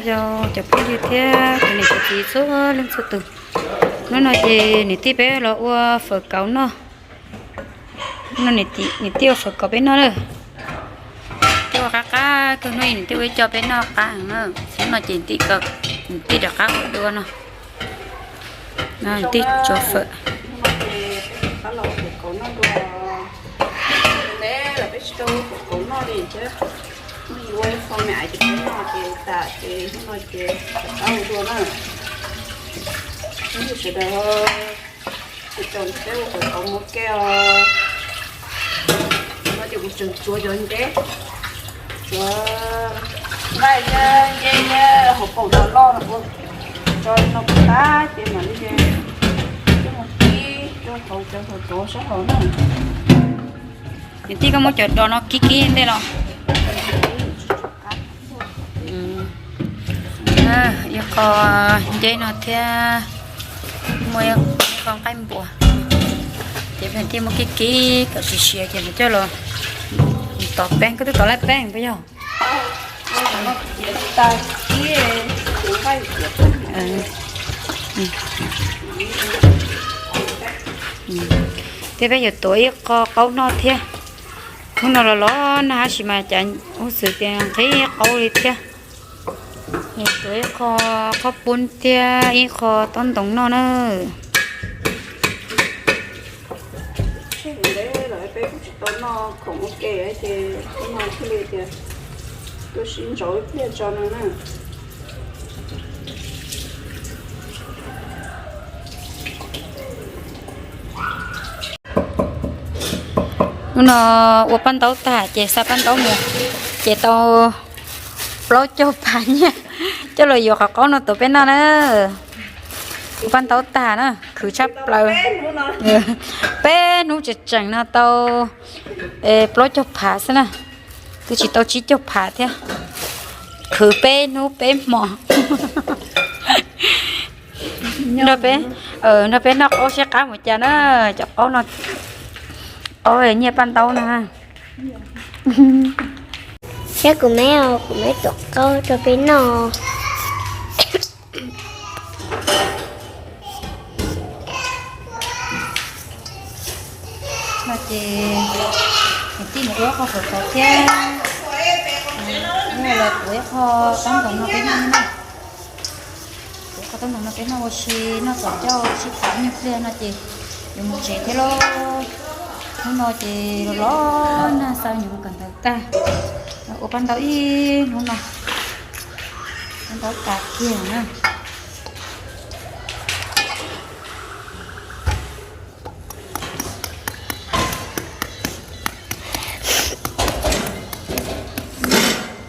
Cov phooj ywg thiab cov niam cov txiv txhua leej txhua tus, hnub no ces niam tij peb los ua fawm kauv noj. Hnub no niam tij ua fawm kauv peb noj na. Coj qab qab kawg, hnub no niam tij ua ib co peb noj qab heev na. Hnub no ces niam tij rov qab ua dua no. Niam tij tsuav fawm. Hnub no ces peb rov qab los ua fawm kauv noj dua. Ntev lawm peb tsis tau ua fawm kauv noj li thiab. Hnub no ua ib qho me ais ces peb noj ces tas ces hnub no ces rov qab ua dua na. Hnub no sawv daws caum caum peb ua fawm kauv mus ua ke os. No ces kuv tseem tsuav cov ntses, tsuav nqaij thiab nce thiab hauv paus no loj no ua tso no puas tas ces mam li coj mus kib rau hauv cov fawm kauv sab hauv na. Niam tij koj muab cov dos no kib kib ntej los. Ib qho nce no thiab muaj ib qho nqaij npua. Ces niam tij muab kib kib kom siav siav ces mam coj los tov peeb, koj twb tov laj peeb puas yog? Thiab peb yuav tuav ib qho qaub noj thiab. Hnub no los los nag tab sis mas cas huj xwm tias nqhis qaub li thiab. Yuav tuav ib qho qhob poob thiab ib qho tob ntoos noj na. Tsheej ntev lawm peb kuj tsis tau noj khoom ua ke ces hnub no thiaj li tias tuaj sib ntsauv ib pliag tso no na. Hnub no ua paj ntaub tag ces xa paj ntaub mus, ces tau plaub caug phav nyiaj coj los yuav qhov qaub no tuav peb noj na. Ua paj ntaub tag na, khwv tshaj plaws. Peb hnub tseem tseem no tau plaub caug phav xwb na, twb tsis tau tsib caug phav thiab. Khwv peb hnub peb hmo. Nrog peb, nrog peb noj qaub seb qab mus cas na, cov qaub no, qaub nyiaj paj ntaub no. Thiab kuv me, kuv me tuav qaub rau peb noj. No ces niam tij mus ua qho fawm kauv thiab, los tuav ib qho tob ntoos no peb noj na. Tuav qho tob ntoos no peb noj ua si, noj txaus coj sib tham ib nyuag pliag no ces yuav mus tsev thiab lauj. Hnub no ces los los nag xa yuav mus kawm ntawv tag, ua paj ntaub ib hnub no, paj ntaub tas kiag na.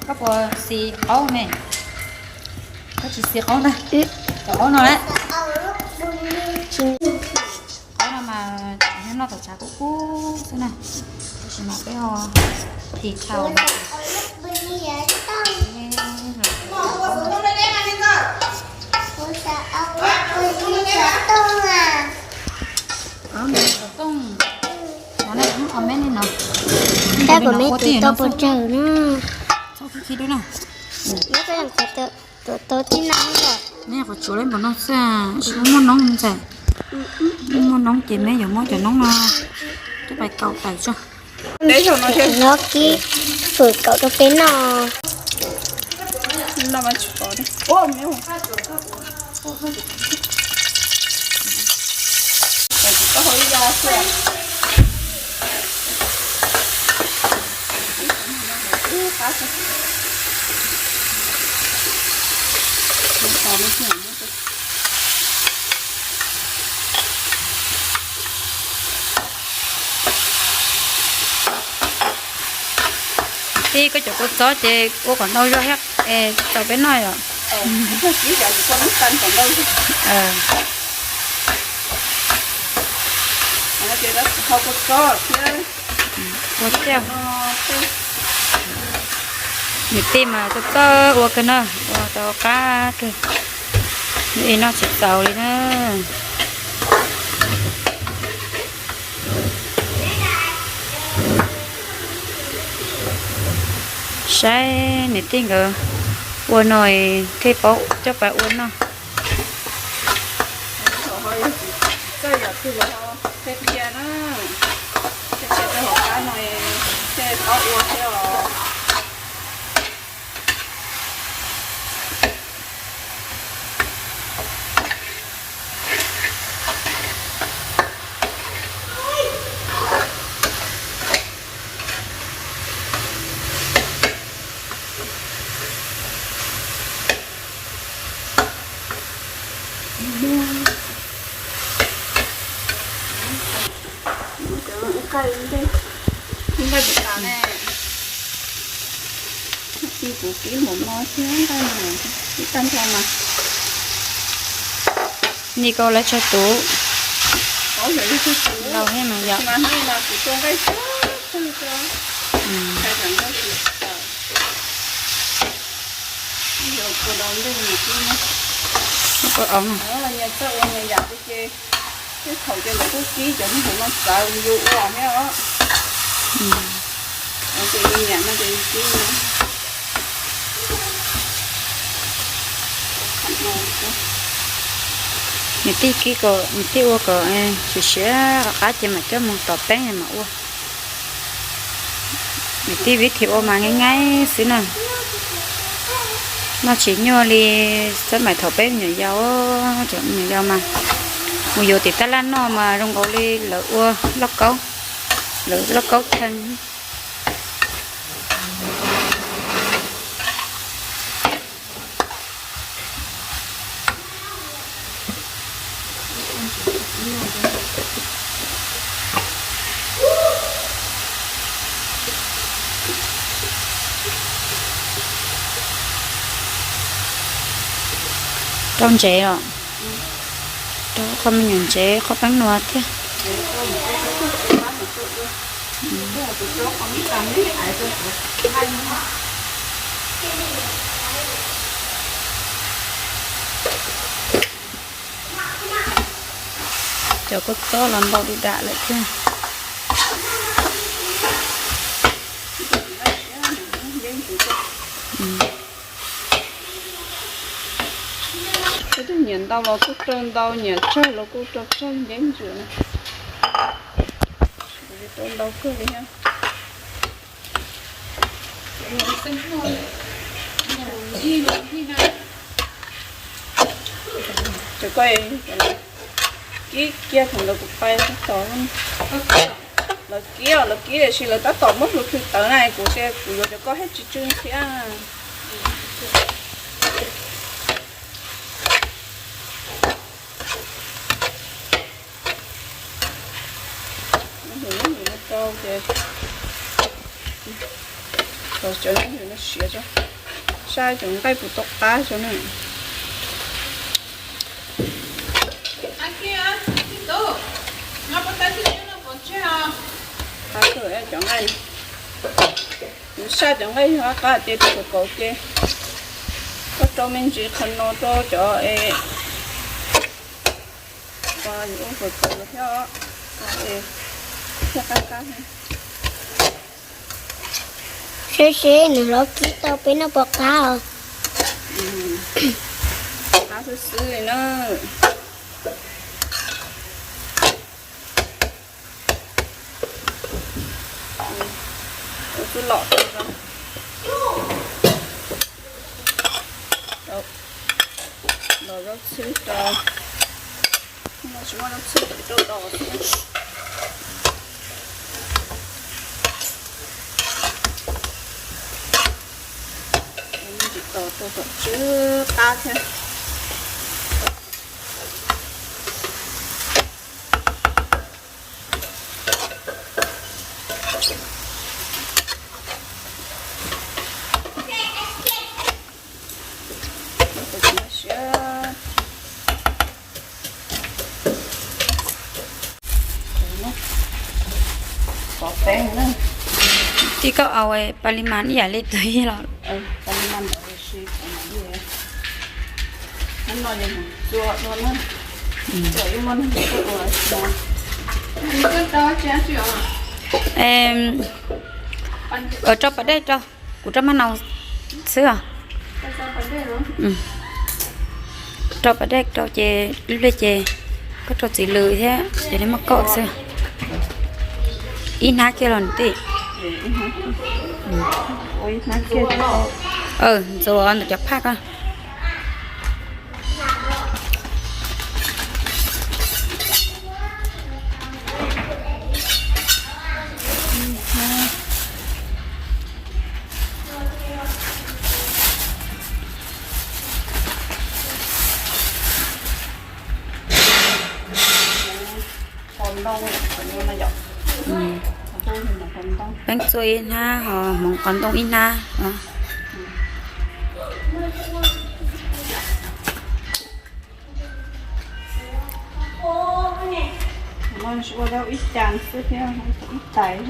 Koj puas xis qaub me? Koj tsis xis qaub ntag. Cov qaub no lawm. Qaub no mas noj thaum tshav kub kub xwb na, tab sis mas peb ho tis dhau. Tab kuv me tus tau pov tsawg na. Tuav tau tib no. Nej qhov tsuav lawm npaum no xwb, tsis muaj noob ntxhais. Muaj noob ces me yuav muab cov noob no coj pais kaus tawm tso. Nyob kib fawm kauv rau peb noj. Tij, koj cov kua txob ces ua kom ntau zog thiab es txaus peb noj yom. Ua thiab. Niam tij mas txawj txawj ua kawg na, ua tau qab kawg. Nws noj tsis txaus li na. Saib niam tij nkawd Ua no thiaj paub coj pais ua noj. Txawj yam twg los qhia na, qhia rau hauv qab no thiaj paub ua thiab os. Nqaij puas tas ne? Kuv kib npaum no thiab nqaij no, kib tag nrho mas. Ni koj lawv tsog tus. Laus thiab mas yom. Kuv tua nqaij tsawg tsawg, hais tias nqaij kuv tawm. Yog kua daus ntej nws kib na. Nyias txawj ua nyias yam li ces, tej thaum ces lawv kuj kib cov me hauv no txawv yus ua thiab os. Ces yus nyiam no ces yus kib no. Nws tij kib kom, nws tij ua kom siav siav qab ces mam coj mus tom peeb mam ua. Nws tij vib thim ua mas nqaij nqaij xwb na. Noj tsis nyuaj li xab maim thaum peb me nyuam yaus, me nyuam yaus mas mus yuav tim tab laj noj mas zoo nkaus li lawv ua lauj kaub, lawv lauj kaub theej. Rau ntsev os, rau qhov me nyuam ntsev qhov peeb nua thiab. Cov kua txob los ntau dum dam lawm thiab. Tej nyiam ntau los kuj rau ntau, nyiam tsawg los kuj rau tsawg ntev ntsws na. Rau ntau kawg li thiab. Cov ko kib kiag thaum ntawd kuv pais tab tom, lawv kib os, lawv kib tiam sis lawv tab tom muab hlua plhws tawv na, kuv tias kuv yuav cov ko thiaj tsis tsw thiab. Rau ces cov no siav tso, saib cov nqaij puas tau qab tso na. Qab kawg cov nqaij, kuv saib cov nqaij qab qab ces rau kaum kaum ces koj rau me ntsis qhov no rau cov es ua kaum kaum thiab, thiaj qab qab. Seb seb nws los kib tau peb noj puas qab os. Qab xwb xwb li na. Ua txuj lom rau, los zaub txhwb rau, tsis muaj zaub txhwb ces rau dos xwb. Tos rau kom tsw qab thiab. Tij koj au pa li mas ib yam li tus yig los. Em, rau pas dej rau, kuv rau maj nau xwb os. Rau pas dej rau ces ib pliag ces koj rau txiv lws thiab ces li muab kaum xwb. Ib hnab kiag los tij. Ntxuav ntawm cov phaj ko. Peeb txuaj ib hnab ho hmoov qos ntoo ib hnab. Ua ib cas xwb thiab ib tais.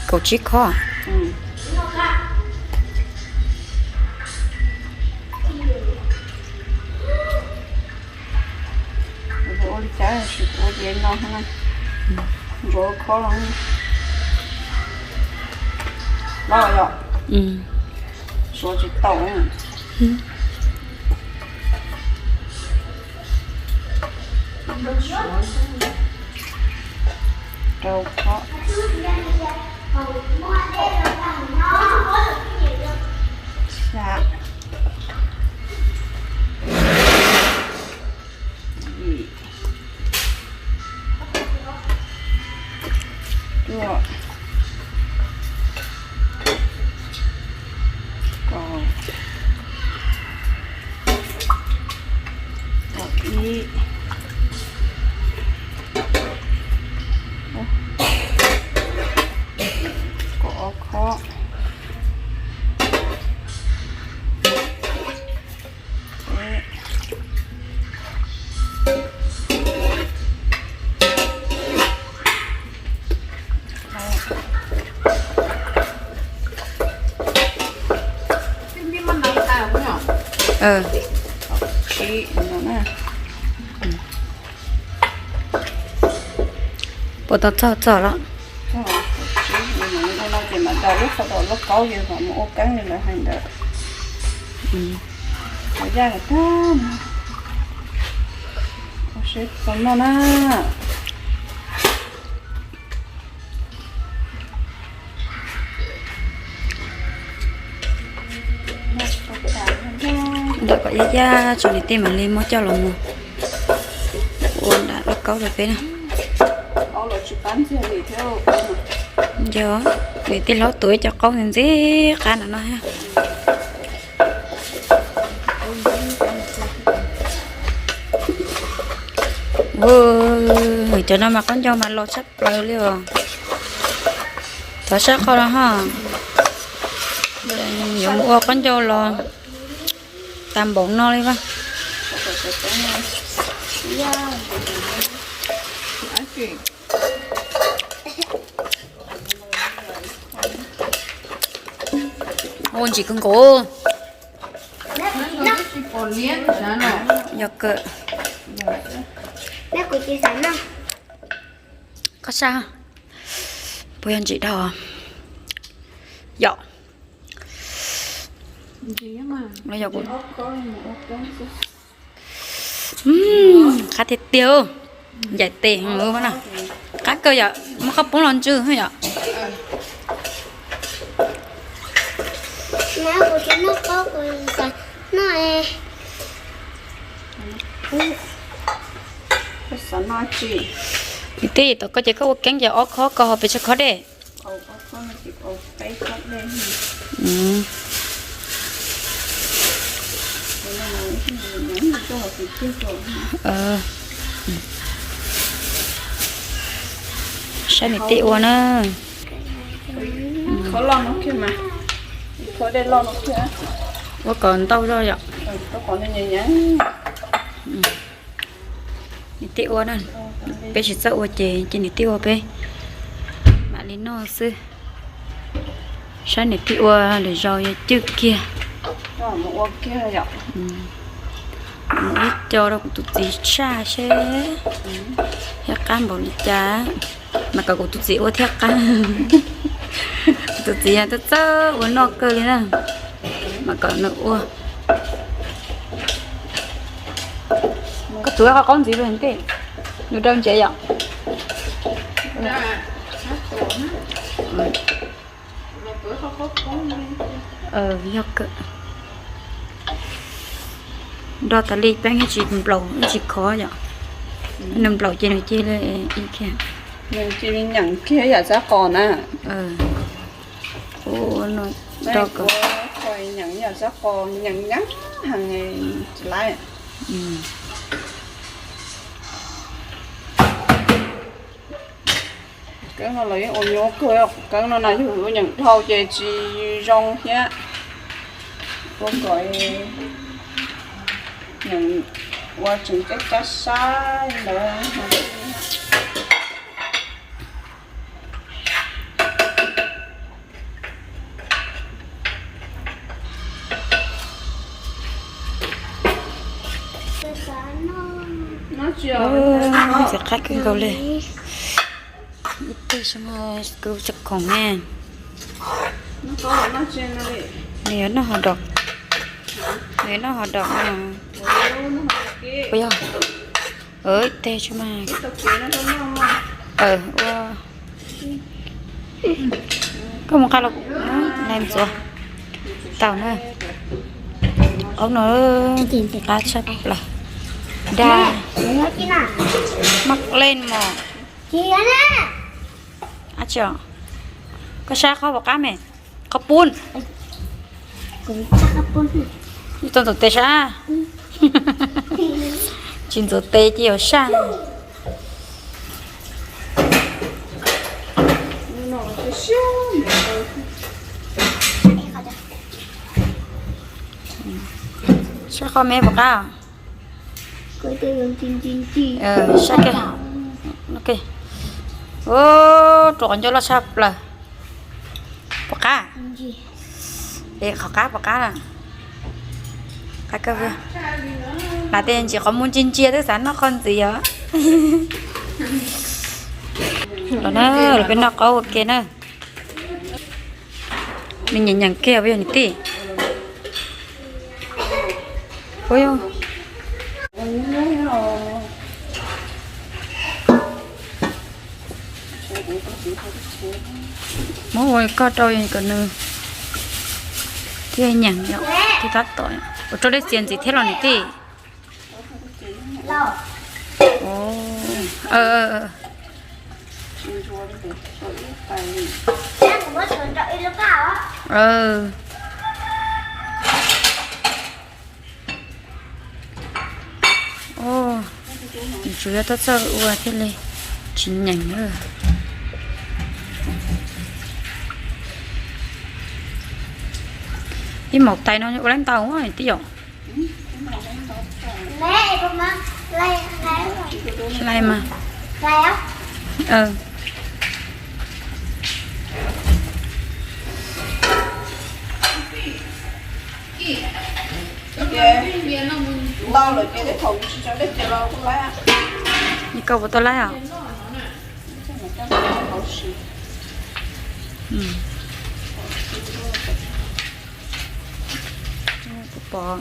Kaum tsib khob. Ua li cas ua ces no ntsuav khob los los yom, suav tsis tau. Rau khob. Xya. Yim. Cuaj. Kaum. Kaum ib. Kaum ob khob. Puas tau txog txog los? Ua no ces mam daus lub qhov daus lauj kaub ces mam mus ua keeb li lawv hais ntawd. Qhov yaj tag, ua seb puas noj na. Ntawm kom yaj yaj tso niam tij mam li muab coj los mus ua nram lauj kaub rau peb na. Yog, niam tij hlob tuav ib co qaub ntxim qab nram no thiab. Cov no mas qaub ncaug mas los tshaj plaws li os. Thov sab qhov no ho. Yuav mus ua qaub ncaug los tag npaum no li as. Ua ntsim kawg nkaus. Yog kawg. Qab sab, puas yog ntsim dhau? Yom. Qab tiag tiag. Ncaim tes no. Qab kawg yom, muab qab poob los ntsw yom. Niam tij, tom koj ces koj ua keeb ces ob khob ko ho pes tsawg khob dej? Saib niam tij ua na. Ua kom ntau zog yom. Niam tij ua na, peb tsis txawj ua ces cia niam tij ua peb mam li noj xwb. Saib niam tij ua lwm zaus yuav cwj kiag. Mus ib co rau kuv tus txiv tshaj seb thiab qab npaum li cas. Mas kom kuv tus txiv ua thiaj qab. Kuv tus txiv twb txawj ua noj kawg li na. Mas kom nws ua. Koj tuav qhov qaub ntxiv rau ntej, nws rau ntsev yom. Yog kawg. Nrog tas li peeb tsis nplaum tsis khov yom. Nws nplaum ces nws cia li ib kiag. Nws cia li nyeem kiag yam sab qos na. Ua no rau kom nyeem yam sab qos nyeem nyeem heev tsis laib. Keeb no los yeej ua nyuaj kawg, keeb no na yog nyeem dhau ces tsis zoo thiab. Ua kom nyeem ua tseem cab cab sab ntawd. Ntxim qab kawg nkaus li. Ib teg tsis muaj kuv tsis khoom ne. Nws yuav noj hauv dom, nws yuav noj hauv dom no. Puas yog? Ib teg tsis muaj. Ua, koj mus nqa los, nai ntxuav tau na. Aub no qab tshaj plaws. Dag, maj leej mos. Ab tsi, koj saib qhov puas qab me, qhov pub. Tau ntxuav tes sab. Tsis ntxuav tes ces yuav saj. Saib qhov me puas qab. Saib, rua qhov ncauj loj tshaj plaws. Puas qab? Es qhov qab puas qab na? Qab kawg. Hnav tej ntsis qhov muag ntsia ntsia twb xav noj qhov ntxiv os. Los na, los peb noj qaub ua ke na. Nws nyeem nyeem kiag puas yog niam tij? Muab ua koj rau kom nws thiaj nyeem thiab tab tom ua rau dej txias ntxiv thiab los niam tij. Tsuas yog tab txawj ua thiaj li tsis nyeem. Ib maum tais no ua laib ntau tib yom. Hlais mas. Koj puas tau laib os? Kuv pom.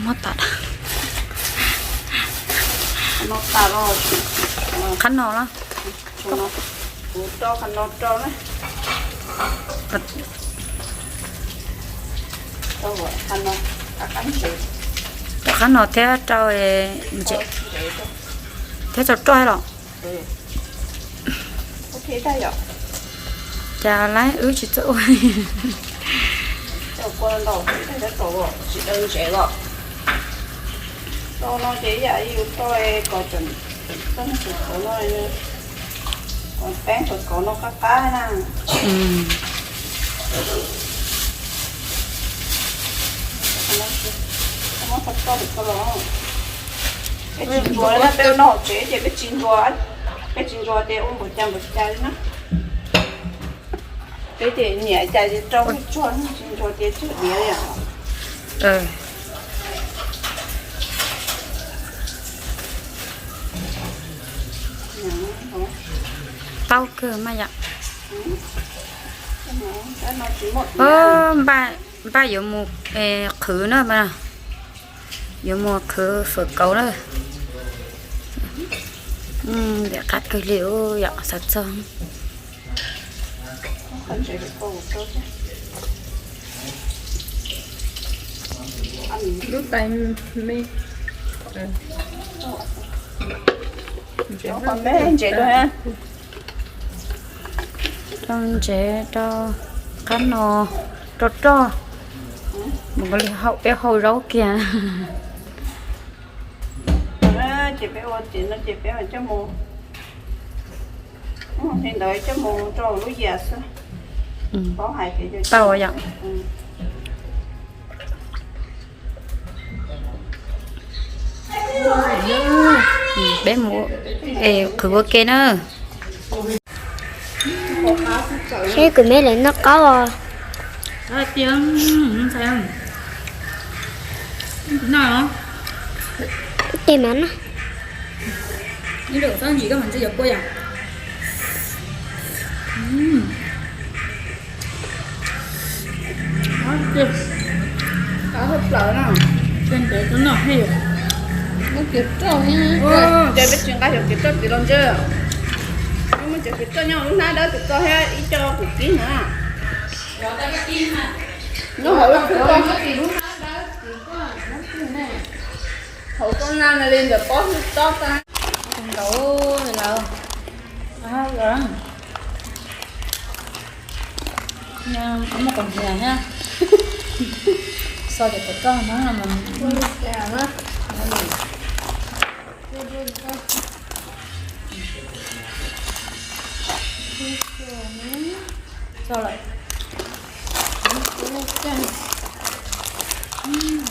Muab tas. Qhab no los? Rau qhab no thiab rau ntses thiab rau roj los? Cas laib wb tsis txawj ua. Tsis daw ntsev los? Rau no ces yam yus rau kom tseem Koj tus kauv no, ua peeb tus kauv no qab qab na. Muab txog koj tus koj los. Peb tsis ntsuas na, peb ua noj hauv tsev ces peb tsis ntsuas, peb tsis ntsuas tias ua npaum cas npaum cas li na. Peb ces nyiam cas ces rau tsuag, tsis ntsuas tias tsawg diav li. Tau kawg mas yom. Npaj yuav mus qhwv na, yuav mus qhwv fawm kauv na. Ntxim qab kawg li yom, xav txog. Lub tais me. Ntsev rau, ntsev rau qab no, rau roj. Mus nkaus li hau, peb hau zaub kiag. Ces peb ua ces no ces peb coj mus, li ntawd coj mus rau lub yias xwb. Tau yom. Peb mus qhwv ua ke na. Seb kuv me lawv noj qaub os. Tes mas na. Qab hauj plaws na. Ces ntev tus noj thiab yom. Muab kiav roj thiab. Ces peb tsis nqa cov kiav roj tim los ntshe. Muab cov kiav roj nyob lub hnab dawb tim txoj thiab ib co kwv tib na. Nyob hauv lub khub ko. Hauv koj na li ntawm pob hwj tob tag. Ntau lawm. Muaj qos nyias thiab. Xo cov kua roj Hmoob no mas. Xo lawm.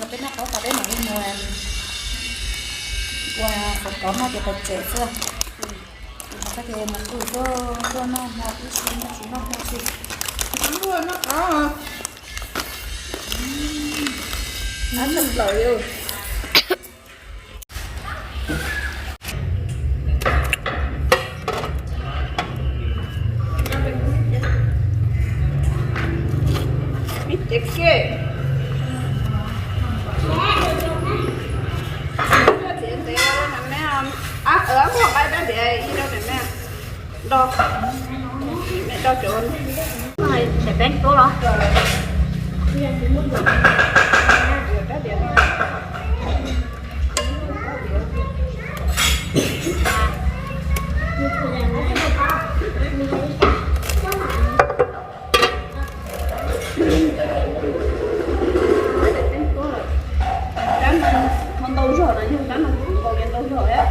Peb noj qaub tas peb mam li mus ua fawm kauv noj ces pais tsev xwb. Tag kis mas kuj tuaj, tuaj noj hmo tib si, noj tsis noj hmo tsis. Noj qaub. Noj tshaj plaws li. Ib cev kiag. Ab, muaj qaib dab diav ib rau niam me. Do, me do cov peb tuab los. Dab no ntau zog na, yog dab no kuv nkaus li ntau zog thiab.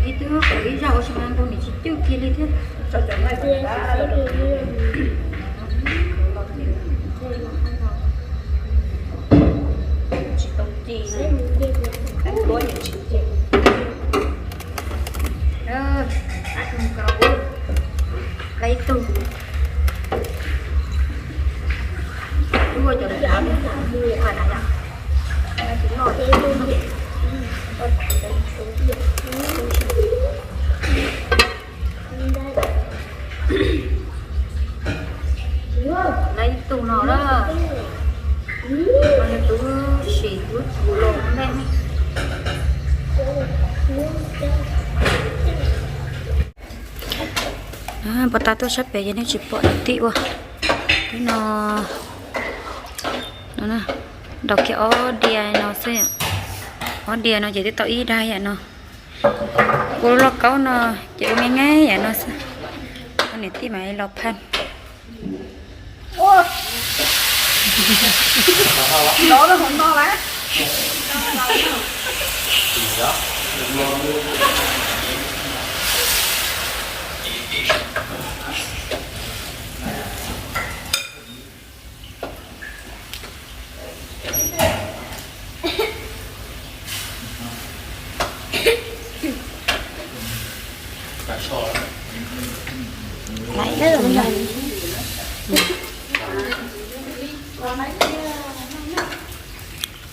Ib twb qhwv ib zaug ua si mas nkaus niam tsis cwj kiag li thiab. Tsis tau ci, tuab niam tsis ci. Ab, ib tug, ua cov dav, ua dav yom. Lawv ib tug no na, nws twb sim twb tsis los me. Pos tas tuaj sab pem ces nej tsis pom niam tij ua. Ib no, no, ntaus kiag ob diav no xwb. Ob diav no ces twb tau ib daim yam no. Ua lauj kaub no ces ua nqaij nqaij yam no xwb, niam tij mam li los phaj.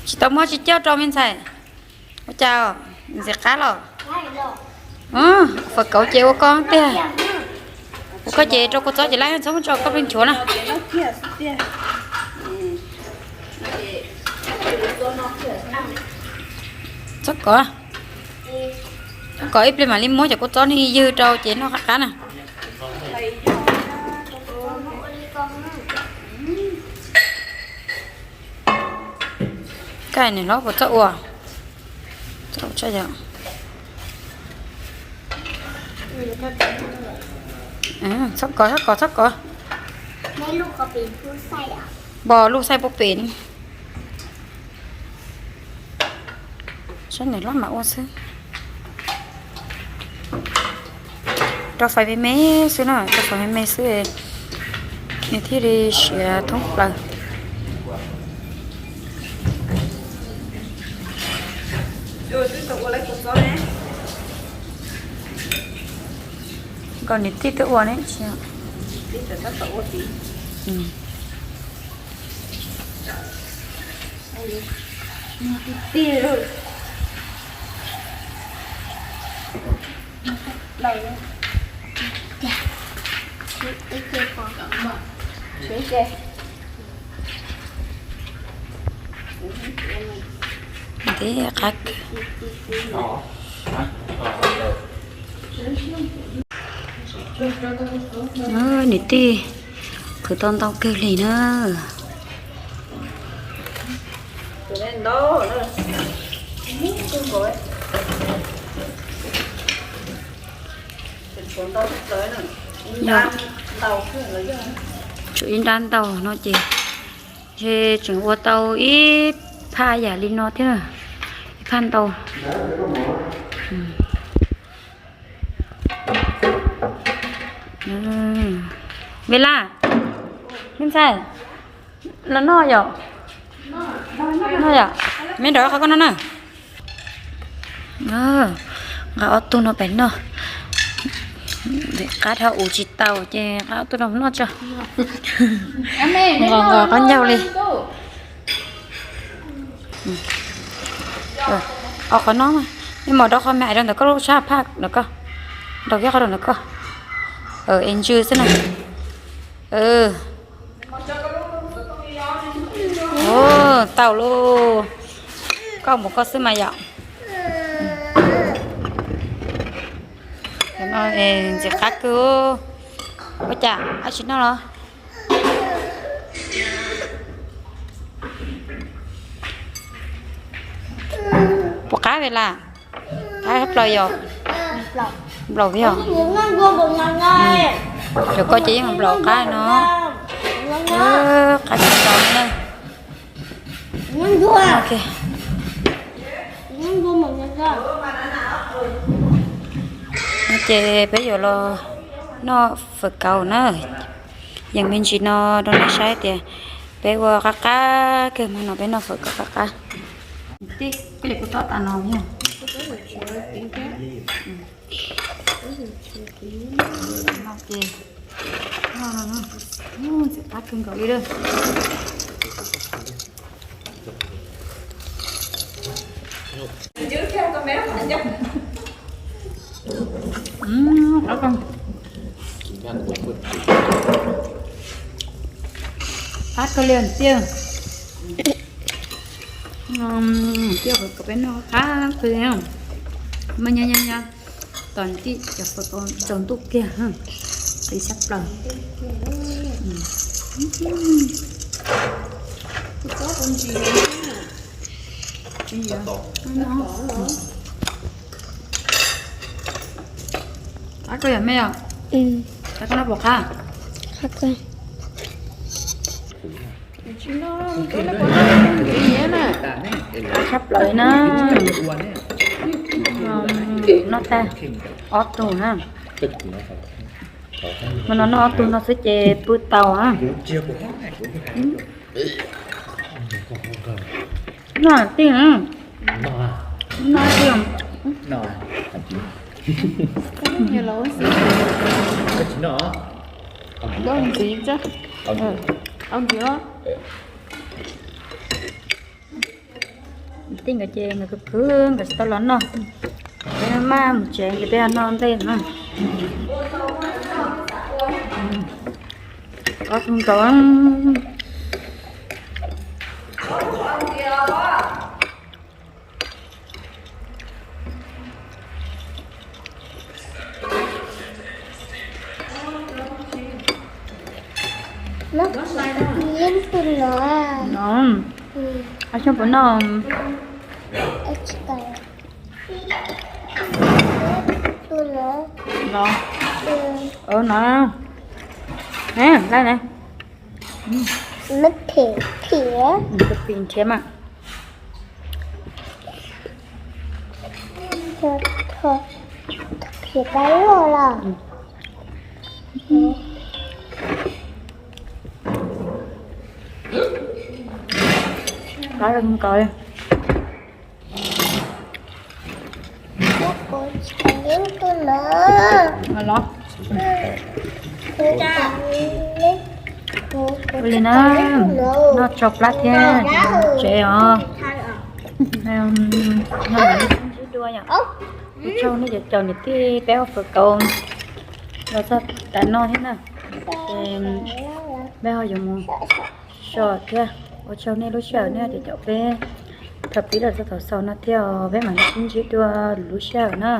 Tsis tau muab tsis coj rau me ntxhais. Ua cas ntxim qab los? Fawm kauv ces ua koj tiag. Ua koj ces rau kua txob ces lab txhob muab tso koj pheej nchuav na. Txhob kov, kov ib pliag mam li muab cov kua txob no ywg rau ces noj qab qab na. Kaj niam hlob puas txawj ua? Txhob kov, txhob kov, txhob kov. Npog lub xaij puag pem. Saib niam hlob mam ua xwb. Rau fais me me xwb na, rau fais me me xwb, nws thiaj li siav thoob plaws. Nkaus niam tij twb ua ne tsis. Ntev qab kawg. Niam tij qhwv tau ntau kawg li na. Tshuav ib nrab ntau no ces ntshe tseem ua tau ib phaj yam li no thiab, ib phaj ntau. Ves Laj, me ntxhais, los noj yom? Noj yom? Me nrog qhov koj noj na. Nqa ob tug no pem noj. Qab dhau ua tsis tau ces nqa ob tug no noj tso. Nqos nqos qab ncauj li. Ob qhov no, nej mam rau qhov me ais rau ntawm koj lub sab phaj ntawm koj, rau kiag qhov rau ntawm koj. Es ntsws xwb na. Tau lauj, koj mus koj xwb mas yom. Ntxim qab kawg. Ua cas ab tsis noj los? Puas qab Ves Laj? Qab plaws yom? Nplaum yog. Cov koj ces yeej nplaum qab no. Qab kawg nkaus na. Ces peb yuav los noj fawm kauv na. Yeej me ntsis no rau nej saib tias peb ua qab qab kawg, hmo no peb noj fawm kauv qab qab. Tij, koj li kuv tob tas no. Ces ntxim qab kawg nkaus li lawm. Qab kawg li tiag. Tiag, peb noj qab kawg li. Mas nyob nyob nyob, tos tij cov fawm tsaus ntuj kiag, qis sab plaws. Qab koj yog me os. Qab koj noj puas qab? Qab tshaj plaws li na. Noj tag ob tug na. Mas no noj ob tug no xwb ces pw tau na. Noj tij, noj tij. Ntxiv, ntxiv. Tij nkawd ces nkawd khwv khwv nkawd tsis tau los noj. Peb maj mus tsev ces peb noj ntej no. Ob tug nkaus. Yeej tus no. Ab xyoo puas noj? Los no, laj na. Pim nrhiav mas. Qab zoo nkauj li. Los ua li na, noj tsau plab thiab tsev os. Noj sib ntsib dua yom. Ua tsaug nej cov caum niam tij peb ua fawm kauv los txog tas no thiab na. Ces peb ho yuav mus so thiab. Ua tsaug nej lub sij hawm nej cov caum peb thaum pib los txog thaum xaus no thiab os. Peb mam li sib ntsib dua lwm lub sij hawm na.